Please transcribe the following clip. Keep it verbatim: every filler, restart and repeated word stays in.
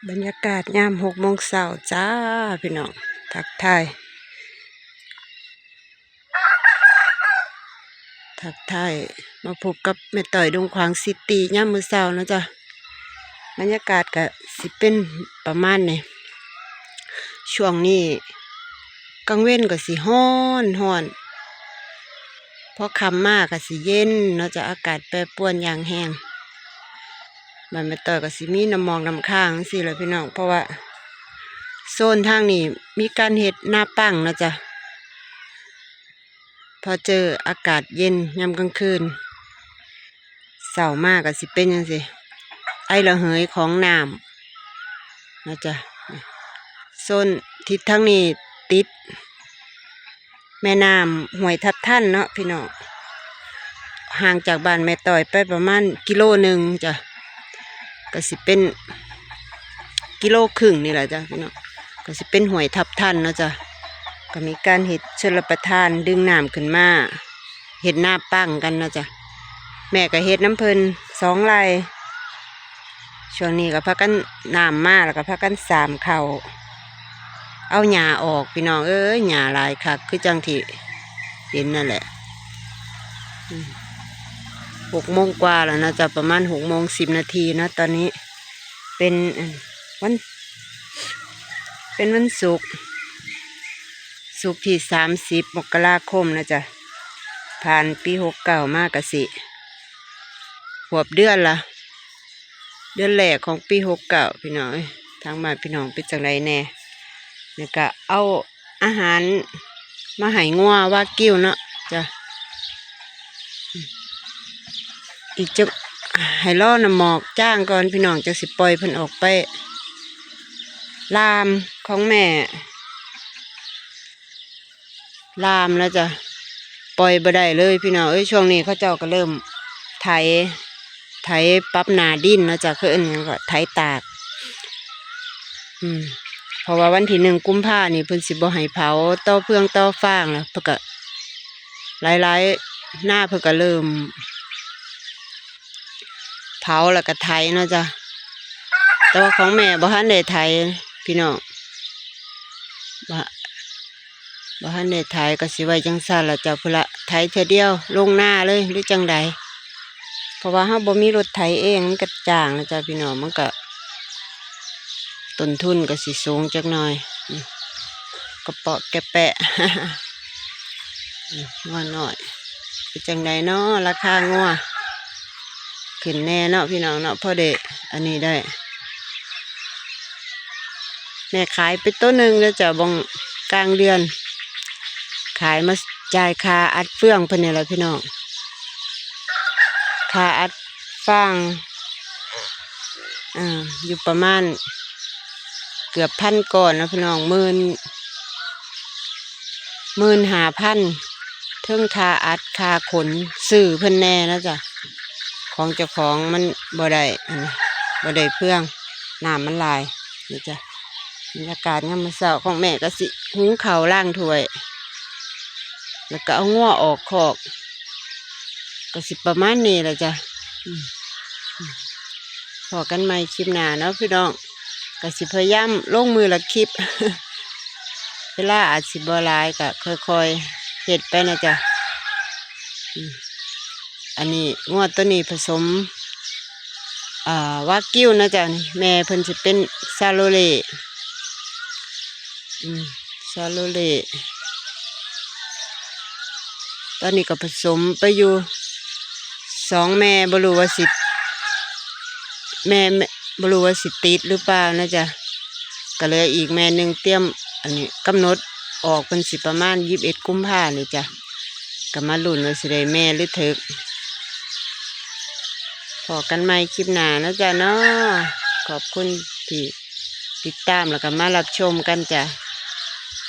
บรรยากาศยามหกโมงเช้าจ้าพี่น้อง ทักทาย ทักทาย มาพบกับแม่ต้อยดงขวางซิตี้ยามมื้อเช้าเนาะจ้ะ บรรยากาศก็สิเป็นประมาณนี้ ช่วงนี้กลางเว็นก็สิร้อนร้อน พอค่ำมาก็สิเย็นเนาะจ้ะ อากาศแปรปรวนอย่างแรง บ้านแม่ต้อยก็สิมีน้ำหมอกน้ำค้างจั่งซี้แหละพี่น้อง เพราะว่าโซนทางนี้มีการเฮ็ดนาปังเนาะจ้ะ พอเจออากาศเย็นยามกลางคืน เช้ามาก็สิเป็นจั่งซี้ ไอระเหยของน้ำเนาะจ้ะ โซนทิศทางนี้ติด แม่น้ำห้วยทับทันเนาะพี่น้อง ห่างจากบ้านแม่ต้อยไปประมาณกิโลหนึ่งจ้ะ ก็สิเป็นกิโลครึ่งนี่แหละจ้ะพี่น้อง ก็สิเป็นห้วยทับทันเนาะจ้ะ ก็มีการเฮ็ดชลประทานดึงน้ำขึ้นมา เฮ็ดนาปังกันเนาะจ้ะ แม่ก็เฮ็ดนำเพิ่นสองไร่ ช่วงนี้ก็พากัน น้ำมาแล้วก็พากันสามเข้า เอาหญ้าออกพี่น้องเอ้ย หญ้าหลายคัก คือจั่งที่เห็นนั่นแหละ อืม หกโมงกว่าแล้วนะจ๊ะ ประมาณหกโมงสิบนาทีนะ ตอนนี้ เป็น อัน วัน เป็นวันศุกร์ ศุกร์ที่สามสิบมกราคมนะจ๊ะ ผ่านปีหกเก้ามาก็สิ ขวบเดือนละ เดือนแรกของปีหกเก้า พี่น้องเอ้ย ทางบ้านพี่น้องเป็นจั่งใดแน่ แล้วก็เอาอาหารมาให้งัววากิวเนาะจ้ะ อีกจัก ให้รอน้ำหมอกจางก่อนพี่น้อง จั่งสิปล่อยเพิ่นออกไปล่ามของแม่ ล่ามแล้วจ้ะ ปล่อยบ่ได้เลยพี่น้องเอ้ย ช่วงนี้เขาเจ้าก็เริ่มไถ ไถปรับหน้าดินเนาะจ้ะ คือเอิ้นหยังก็ไถตาก อืม เพราะว่าวันที่หนึ่งกุมภานี่เพิ่นสิบ่ให้เผาต่อเฟืองต่อฟางแล้ว เพิ่นก็ หลายๆ นาเพิ่นก็เริ่ม เผาแล้วก็ไถเนาะจ้ะ แต่ว่าของแม่บ่ทันได้ไถพี่น้อง บ่ บ่ทันได้ไถก็สิไว้จั่งซั้นล่ะจ้ะ พุ้นละ ไถเทื่อเดียวลงนาเลยหรือจั่งใด เพราะว่าเราบ่มีรถไถเอง มันก็จ้างนะจ้ะพี่น้อง มันก็ ต้นทุนก็สิสูงจักหน่อย อืม กระเปาะแกะแปะ อืม งัวน้อย เป็นจั่งใดน้อ ราคางัว ขึ้นแน่เนาะพี่น้องเนาะ พอได้ อันนี้ได้ แม่ขายไปโตหนึ่งแล้วจ้ะ บ่งกลางเดือน ขายมาจ่ายค่าอัดเฟืองเพิ่นนี่แหละพี่น้อง ค่าอัดฟาง อ่า อยู่ประมาณเกือบพันก้อนนะพี่น้อง หมื่น หมื่นห้าพัน เทิงค่าอัด ค่าขน ซื้อเพิ่นแน่นะจ๊ะ ของเจ้าของมันบ่ได้ อันนี้ บ่ได้เฟือง น้ำมันหลาย นี่จ้ะ บรรยากาศยามมื้อเช้าของแม่ก็สิหุงข้าวล้างถ้วย แล้วก็เอางัวออกคอก ก็สิประมาณนี้แหละจ้ะ อืม อืม พ้อกันใหม่คลิปหน้าเนาะพี่น้อง ก็สิพยายามลงมื้อละคลิป เวลาอาจสิบ่หลายก็ค่อยๆเฮ็ดไปนะจ๊ะ อืม อันนี้งัวตัวนี้ผสม อ่า วากิวนะจ๊ะ นี่แม่เพิ่นสิเป็นชาโลเล่ อืม ชาโลเล่ ตอนนี้ก็ผสมไปอยู่สองแม่ บ่รู้ว่าสิ แม่ แม่ บ่รู้ว่าสิติดหรือเปล่านะจ๊ะ ก็เหลืออีกแม่หนึ่งเตรียม อันนี้กำหนดออกเพิ่นสิประมาณยี่สิบเอ็ดกุมภานี่จ้ะ ก็มาลุ้นว่าสิได้แม่หรือเถิก พ้อกันใหม่คลิปหน้านะจ๊ะเนาะ ขอบคุณที่ติดตามแล้วก็มารับชมกันจ้ะ